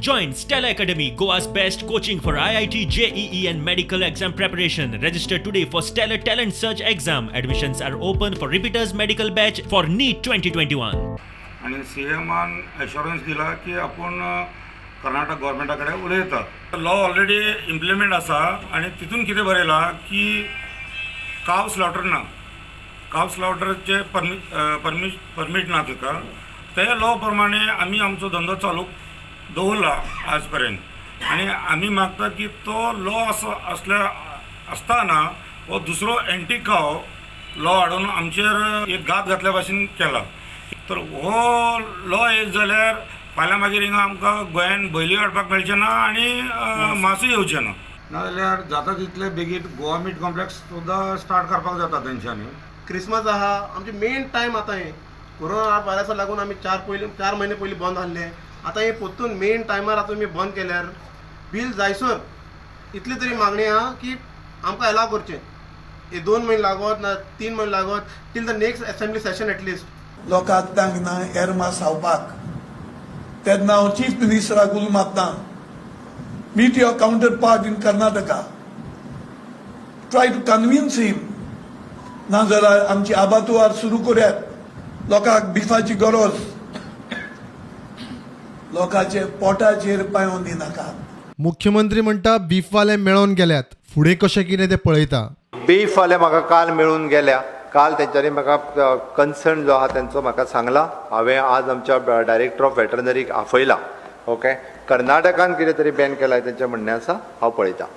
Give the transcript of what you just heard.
Join Stellar Academy, Goa's best coaching for IIT, JEE, and medical exam preparation. Register today for Stellar Talent Search exam. Admissions are open for repeaters medical batch for NEET 2021. आनी C एमान एश्योरन्स दिला की आपूण कर्नाटक गव्हर्मेंटा कडेन उलयता. Law already implement आसा आनी तितून कितें बरयलां की काव स्लॉटर ना, काव स्लॉटरचे परमीट ना ताका. ते लॉ प्रमाणे आमी आमचो धंदो चालू दवरला आज पर्यंत आनी आमी मागता की तो लॉ आसा असल्या आसतना हो दुसरो एंटी काव लॉ हाडून आमचेर एक घात घातल्या भाशेन केला. तर हो लॉ येयत जाल्यार फाल्यां मागीर हिंगा आमकां गोंयान बैलूय हाडपाक मेळचें ना आनी मासूय येवचें ना. नाजाल्यार जाता तितले बेगीन गोवा मीट कॉम्प्लेक्स सुद्दां स्टार्ट करपाक जाता तेंच्यांनी. क्रिसमस आहा, आमचे मेन टायम. आतां हे कोरोना व्हायरसा लागून आमी 4 म्हयने पयलीं बंद आहले. आतां हे परतून मेन टायमार आतां तुमी बंद केल्यार बील जायसर इतली तरी मागणी आहा की आमकां एलाव करचें. हे 2 म्हयने लागत ना 3 म्हयने लागत, till the next assembly session at least. लोकांक तांक ना हेर मास खावपाक. तेन्ना हांव चीफ मिनिस्टराक उलो मारता, meet your counterpart in Karnataka, try to convince him. नाजाल्यार आमची आबातुवार सुरू करुयात. लोकांक बिफाची गरज. लोकांचे पोटाचेर पांयो दिनाकात. मुख्यमंत्री म्हणटा, बीफवाले मेळोन गेल्यात, फुडें कशें कितें तें पळयता. बीफवाले म्हाका काल मेळून गेल्या. काल तेंच्यांनी म्हाका कन्सर्न जो आहा तेंचो म्हाका सांगला. हांवें आज आमच्या डायरेक्टर ऑफ वेटरनरीक आपयला. ओके, कर्नाटकान कितें तरी बॅन केलां तेंचें म्हणणें आसा. हांव पळयतां.